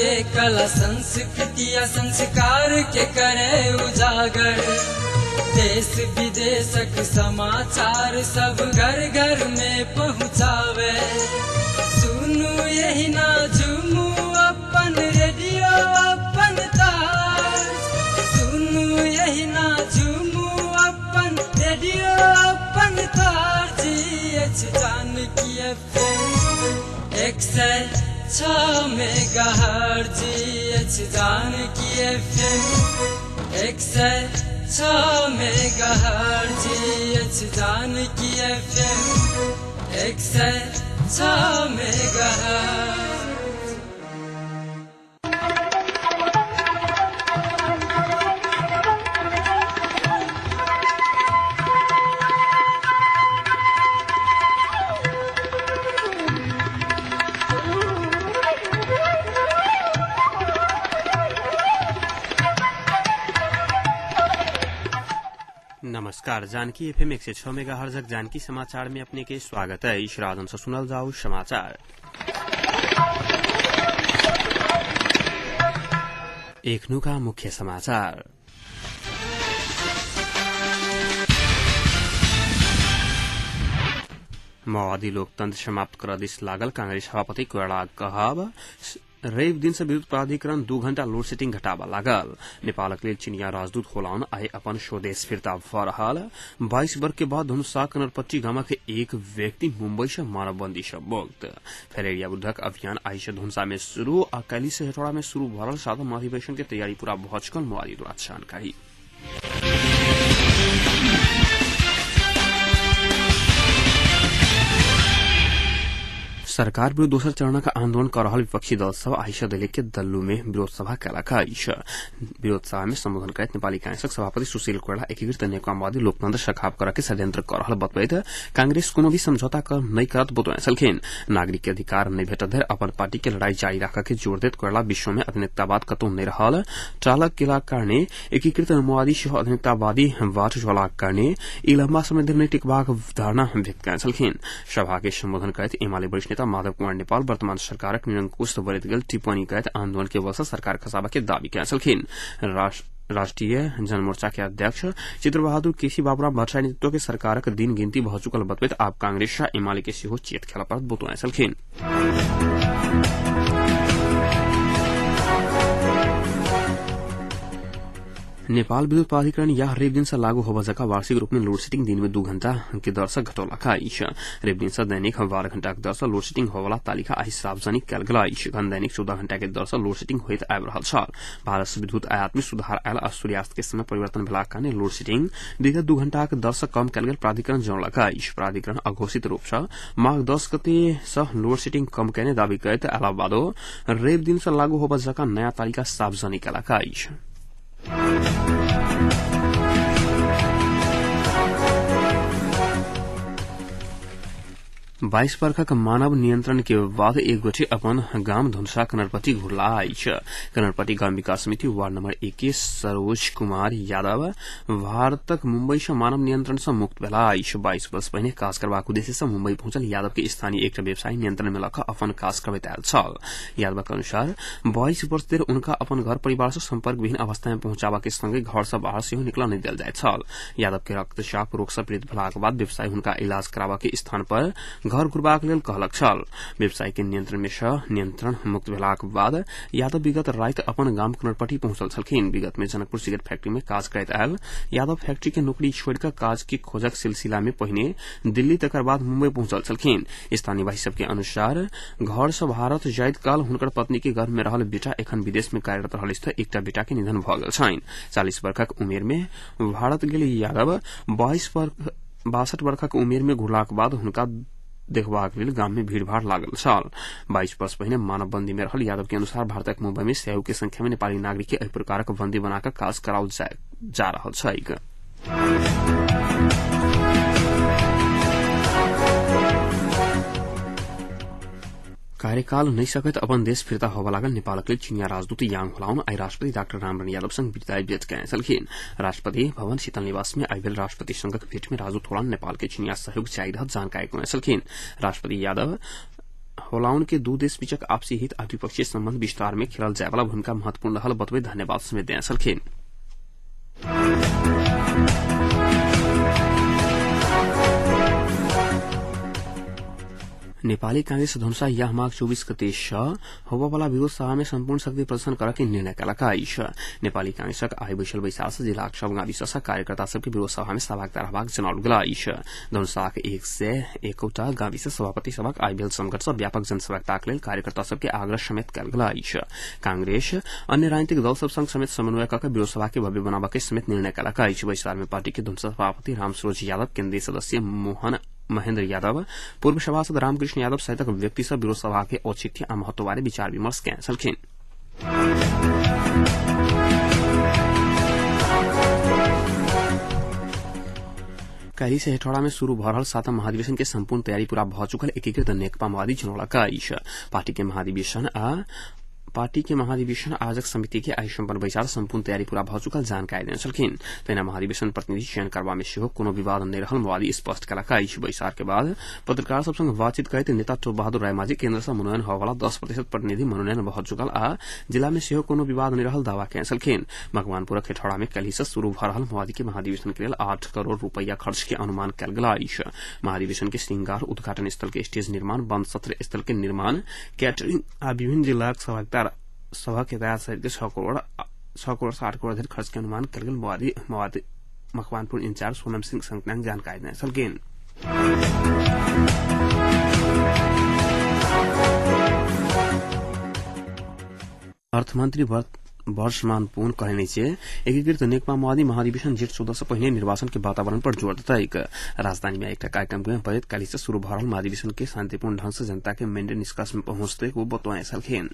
के कला संस्कृति आ संस्कार के करे उजागर। देश विदेशक समाचार सब घर घर में पहुँचावे। सुनू यही ना झूमू अपन रेडियो अपन तार। सुनू यही ना झूमू अपन रेडियो अपन तार। जी अछि जानकी एफएम 106 मेगाहर्ट्ज। जी अछि जानकी एफएम 106 मेगाहर्ट्ज। जी अछि जानकी एफएम 106 मेगाहर्ट्ज। नमस्कार, जानकी एफएम 106 मेगा हर्जक जानकी समाचार में अपने के स्वागत है। राजन से सुनल जाओ समाचार। एखनुका मुख्य समाचार। माओवादी लोकतंत्र समाप्त कर दिस लागल कांग्रेस सभापति कोइराला कहब रवि दिन से विद्युत प्राधिकरण 2 घण्टा लोड सेटिंग घटाबऽ लागल। नेपालक लेल चिनिया राजदूत होलाउन आइ अपन स्वदेश फिर्ता भऽ रहल। 22 वर्ष के बाद धनुषाक कनरपट्टी गामक एक व्यक्ति मुंबई से मानवबंदी से मुक्त। फैलेरिया विरुद्धक अभियान आइ से धनुषा में शुरू आ काल्हि से हेटौड़ा में शुरू भऽ रहल सातम महाधिवेशन के तैयारी पूरा भऽ चुकल माओवादी द्वारा जानकारी। सरकार विरुद्ध दोसर चरणक आंदोलन कर रहल विपक्षी दल सब आइ से दैलेख के दल्लू में विरोध सभा कयलक अछि। विरोध सभा में संबोधन करैत नेपाली कांग्रेसक सभापति सुशील कोइराला एकीकृत नेकपा लोकतंत्र सखाप करऽ के षड्यंत्र कर रहल बतबैत कांग्रेस कोनो भी समझौता नहि करत बतौने छलखिन। नागरिक के अधिकार नहि भेटत धरि अपन पार्टी के लड़ाई जारी राखऽ के जोर दैत कोइराला विश्व में आधुनिकतावाद कतौ नहि रहल टालक केलाक कारणे एकीकृत माओवादी सेहो आधुनिकतावादी बाट झोलाक कारणे ई लम्बा समय धरि नहि टिकबाक धारणा व्यक्त कयने छलखिन। सभा के संबोधन करैत एमाले वरिष्ठ नेता माधव कुमार नेपाल वर्तमान सरकारक निरंकुश बढ़ैत गेल टिप्पणी करैत आंदोलन के बल से सरकार खसाबा के दावी कयने छलखिन। राष्ट्रीय जनमोर्चा के अध्यक्ष चित्रबहादुर केसी बाबूराम भट्टराई नेतृत्व के सरकारक दिन गिनती भऽ चुकल बतबैत आब कांग्रेस आ एमाले के सेहो चेत खेलऽ पड़त बतौने छलखिन। नेपाल विद्युत प्राधिकरण यह रवि दिन से लागू होबय जकाँ वार्षिक रूप में लोड सेटिंग दिन में 2 घंटा के दर से घटौलक अछि। रवि दिन से दैनिक 12 घंटा के दर से लोड सेटिंग होबयवला तालिका आइ सार्वजनिक कयल गेल अछि। एखन दैनिक 14 घंटा के दर से लोड सेटिंग होइत आबि रहल छल। भारत से विद्युत आयात में सुधार आयल आ सूर्यास्त के समय परिवर्तन भेलाक कारणे लोड सेटिंग विगत 2 घंटाक दर से कम कयल गेल प्राधिकरण जनौलक अछि। प्राधिकरण अघोषित रूप से माघ 10 गते से लोड सेटिंग कम कयने दावी करैत अयला बादो रवि दिन से लागू होबय जकाँ नया तालिका सार्वजनिक कयलक अछि। 22 वर्षक मानव नियंत्रण के बाद एक गोटे अपन गाम धनुषा कनरपट्टी घुरला अछि। कनरपट्टी गाम विकास समिति वार्ड नंबर 1 के सरोज कुमार यादव भारतक मुंबई से मानव नियंत्रण से मुक्त भेला अछि। 22 वर्ष पहिने काज करबाक उद्देश्य से मुंबई पहुंचल यादव के स्थानीय एकटा व्यवसायी नियंत्रण में लऽ कऽ अपन काज करबैत आयल छल। यादवक अनुसार 22 वर्ष धरि उनका अपन घर परिवार से संपर्क विहीन अवस्था में पहुंचाबा के संगे घर से बाहर सेहो निकलऽ नहि देल जाइत छल। यादव के रक्तचाप रोग से पीड़ित भेलाक बाद व्यवसायी हुनका इलाज कराबऽ के स्थान पर घर घुरबाक लेल कहलक छल। व्यवसायी के नियंत्रण में सँ नियंत्रण मुक्त भेलाक बाद यादव विगत राति अपन गाम कनरपट्टी पहुंचल छलखिन। विगत में जनकपुर सिगरेट फैक्ट्री में काज करैत आयल यादव फैक्ट्री के नौकरी छोड़ि कऽ काज के खोजक सिलसिला में पहिने दिल्ली तकर बाद मुंबई पहुंचल छलखिन। स्थानीयवासी सबके अनुसार घर सँ भारत जाइत काल हुनकर पत्नी के गर्भ में रहल बेटा एखन विदेश में कार्यरत रहल अछि एकटा बेटा के निधन भऽ गेल छनि। 40 वर्षक उमेर में भारत गेल यादव 62 वर्षक उमेर में घुरलाक बाद हुनका देखबाक लेल गाम में भीड़भाड़ लागल छल। 22 वर्ष पहिने मानवबंदी में रहल यादव के अनुसार भारतक मुंबई में सयौ के संख्या में नेपाली नागरिक के एहि प्रकारक बंदी बना कऽ काज कराओल जा रहल छैक। कार्यकाल नहि सकैत अपन देश फिर्ता होबय लागल नेपालक लेल चिनिया राजदूत याङ होलाउन आइ राष्ट्रपति डाक्टर रामरण यादव संग विदाई भेंट कयने छलखिन। राष्ट्रपति भवन शीतल निवास में आइ भेल राष्ट्रपति संगक भेंट में राजदूत होलाउन नेपाल के चिनिया सहयोग जारी रहत जानकारी कयने छलखिन। राष्ट्रपति यादव होलाउन के दू देश बीचक आपसी हित आ द्विपक्षीय संबंध विस्तार में खेलल जाय वाला भूमिका महत्वपूर्ण रहल बतबे धन्यवाद समेत देने छलखिन। नेपाली कांग्रेस धनुषा यह माघ 24 गते सँ होबयवला विरोध सभा में सम्पूर्ण शक्ति प्रदर्शन करऽ के निर्णय कयलक अछि। नेपाली कांग्रेसक आइ बैसल बैसार सँ जिलाक सब गाविस सँ कार्यकर्ता सबके विरोध सभा में सहभागिता रहबाक जनाओल गेल अछि। धनुषाक 101 गाविस सभापति सभक आइ भेल संघर्ष सँ व्यापक जनसहभागिताक लेल कार्यकर्ता सबके आग्रह समेत कयल गेल अछि। कांग्रेस अन्य राजनीतिक दल सब संग समेत समन्वय कऽ के विरोध सभा के भव्य बनाबऽ के समेत निर्णय कयलक अछि। बैसार में पार्टी के धनुषा सभापति रामसरोज यादव, केन्द्रीय सदस्य मोहन महेन्द्र यादव, पूर्व सभासद रामकृष्ण यादव सहितक व्यक्ति सब विरोध सभा के औचित्य आ महत्व बारे विचार विमर्श कयने छलखिन। काल्हि से हेठौड़ा में शुरू भऽ रहल सातम महाधिवेशन के सम्पूर्ण तैयारी पूरा भऽ चुकल एकीकृत नेकपा माओवादी जनौलक अछि। पार्टी के महाधिवेशन आयोजक समिति के आइ सम्पन्न बैसार सम्पूर्ण तैयारी पूरा भऽ चुकल जानकारी देने छलखिन। तहिना महाधिवेशन प्रतिनिधि चयन करबा में सेहो कोनो विवाद नहि रहल माओवादी स्पष्ट कयलक अछि। बैसार के बाद पत्रकार सब संग बातचीत करैत नेता टोप बहादुर रायमाझी केन्द्र सँ मनोनयन होबयवला 10% प्रतिनिधि मनोनयन भऽ चुकल आ जिला में सेहो कोनो विवाद नहि रहल दावा कयने छलखिन। मकवानपुरक हेठौड़ा में काल्हि सँ शुरू भऽ रहल माओवादी के महाधिवेशन के लेल 8 करोड़ रुपैया खर्च के अनुमान कयल गेल अछि। महाधिवेशन के श्रृंगार, उद्घाटन स्थल के स्टेज निर्माण, बंद सत्र स्थल के निर्माण, कैटरिंग आ विभिन्न जिलाक सहभागिता सभक यातायात सहित के 6 करोड़ 8 करोड़ धरि खर्च के अनुमान कयल गेल माओवादी मकवानपुर इंचार्ज सोनम सिंह संकनांग जानकारी देने छलखिन। अर्थमंत्री वर्षमान पुन कहने छे एकीकृत नेकपा माओवादी महाधिवेशन जेठ 14 से पहिने निर्वाचन के वातावरण पर जोर देतैक। राजधानी में एकटा कार्यक्रम के बजट काल्हि से शुरू भऽ रहल महाधिवेशन के शांतिपूर्ण ढंग से जनता के मैंडेट निष्कर्ष में पहुंचते वो बतौने छलखिन।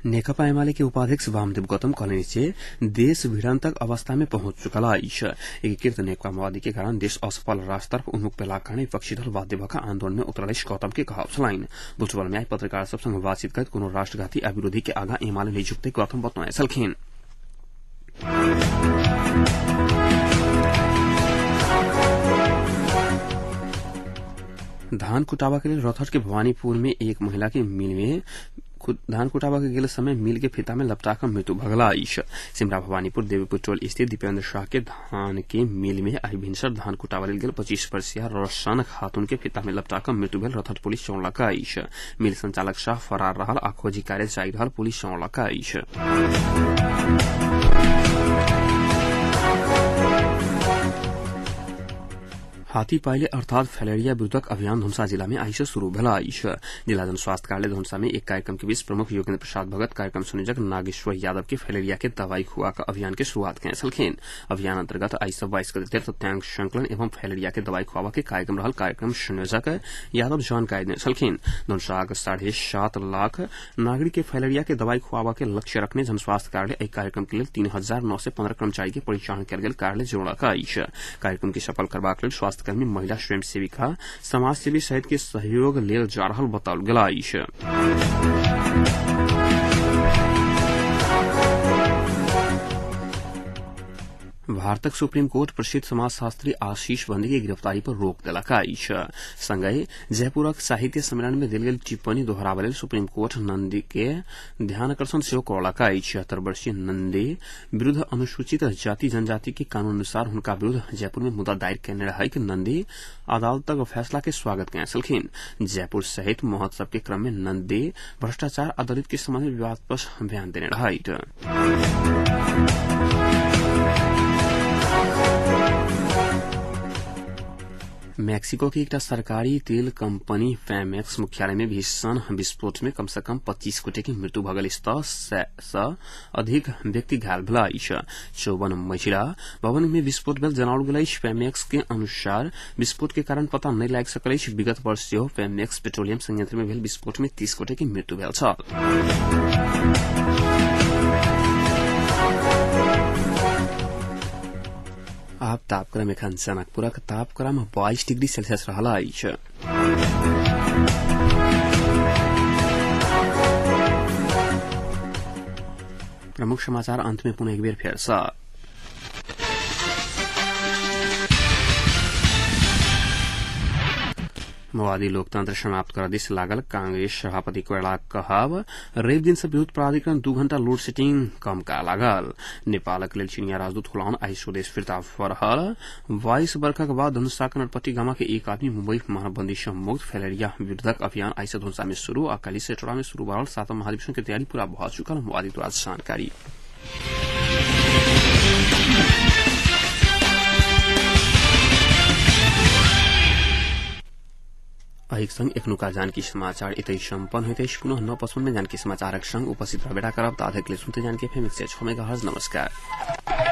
नेकपा एमाले के उपाध्यक्ष वामदेव गौतम कहलनि जे देश भिड़ंतक अवस्था में पहुंच चुकल अछि। एकीकृत नेकपा माओवादी के कारण देश असफल राष्ट्रतर्फ उन्मुख भेलाक कारण विपक्षी दल बाध्य भऽ आंदोलन में उतरल अछि गौतम के कहब छलनि। बुटवल में आइ पत्रकार सब संग बातचीत करैत कोनो राष्ट्रघाती आ विरोधी के आगाँ एमाले नहि झुकतै गौतम बतौने छलखिन। धान कुटावा के लेल रौतहट के भवानीपुर में एक महिला के मिल में धान कुटावा के गेल समय मिल के फीता में लपटा कर मृत्यु भऽ गेल अछि। सिमरा भवानीपुर देवीपुर टोल स्थित दीपेन्द्र शाह के धान के मिल में आइ भिनसर धान कुटावा लेल गेल 25 वर्षीय रोशन खातून के फीता में लपटा कर मृत्यु भेल रौतहट पुलिस जनौलक अछि। मिल संचालक शाह फरार रहल आ खोजी कार्य जारी रहल पुलिस जनौलक अछि। हाथी पाइले अर्थात फैलेरिया विरुद्धक अभियान धनुषा जिला में आइ से शुरू भेल अछि। जिला जन स्वास्थ्य कार्यालय धनुषा में एक कार्यक्रम के बीच प्रमुख योगेन्द्र प्रसाद भगत, कार्यक्रम संयोजक नागेश्वर यादव के फैलेरिया के दवाई खुआ कऽ अभियान के शुरूआत कयने छलखिन। अभियान अंतर्गत आइ सँ 22 गते धरि तथ्यांक संकलन एवं फैलेरिया के दवाई खुआबऽ के कार्यक्रम रहल कार्यक्रम संयोजक यादव जानकारी देने छलखिन। धनुषाक 7.5 लाख नागरिक के फैलेरिया के दवाई खुआबऽ के लक्ष्य रखने जन स्वास्थ्य कार्यालय एहि कार्यक्रम के लेल 3915 कर्मचारी के परिचालन कयल गेल कार्यालय जनौलक अछि। कार्यक्रम के सफल करबाक लेल स्वास्थ्य कर्मी, महिला स्वयंसेविका, समाजसेवी सहित के सहयोग लेल जा रहल बताओल गेल अछि। भारतक सुप्रीम कोर्ट प्रसिद्ध समाजशास्त्री आशीष बंदी के गिरफ्तारी पर रोक देलक अछि। संगहि जयपुरक साहित्य सम्मेलन में देल गेल टिप्पणी दोहराबय लेल सुप्रीम कोर्ट नंदी के ध्यानाकर्षण सेहो करौलक अछि। 76 वर्षीय नंदी विरुद्ध अनुसूचित जाति जनजाति के कानून अनुसार हुनका विरुद्ध जयपुर में मुद्दा दायर कयने रहैक नंदी अदालतक फैसला के स्वागत कयने छलखिन। जयपुर सहित महोत्सव के क्रम में नंदी भ्रष्टाचार आ दलित के संबंध में विवादास्पद बयान देने रहैत। मैक्सिको की एकटा सरकारी तेल कंपनी पेमेक्स मुख्यालय में भीषण विस्फोट में कम से कम 25 गोटे के मृत्यु भऽ गेल सँ अधिक व्यक्ति घायल भेल अछि। 54 महिला भवन में विस्फोट भेल जनाओल गेल अछि। पेमेक्स के अनुसार विस्फोट के कारण पता नहि लागि सकल अछि। विगत वर्ष सेहो पेमेक्स पेट्रोलियम संयंत्र में भेल विस्फोट में 30 गोटे के मृत्यु भेल छल। आब तापक्रम एखन जनकपुरक तापक्रम 22 डिग्री सेल्सियस रहल अछि। प्रमुख समाचार अंत में पुनः एक बेर फेर सँ। माओवादी लोकतंत्र समाप्त कर दिस लागल कांग्रेस सभापति कोइराला कहब। रवि दिन से विद्युत प्राधिकरण 2 घण्टा लोड सेटिंग कम का लागल। नेपालक लेल चीनिया राजदूत हुलान आइ स्वदेश फिर्ता भऽ रहल। 22 वर्षक बाद धनुषाक नरपति गामा के एक आदमी मुंबई महाबंदी से मुक्त। फैलेरिया विरुद्धक अभियान आइ से धनुषा में शुरू आ काल्हि से टोरा में शुरू भऽ रहल सातम महाधिवेशन के तैयारी पूरा भऽ चुकल माओवादी द्वारा जानकारी। एहिक संग एखनुका जानकी समाचार एतै सम्पन्न होइत अछि। पुनः 9:55 में जानकी समाचारक संग उपस्थित रहबेटा करब। ताधरिक लेल सुनते जानकी एफएम 106 मेगाहर्ज। नमस्कार।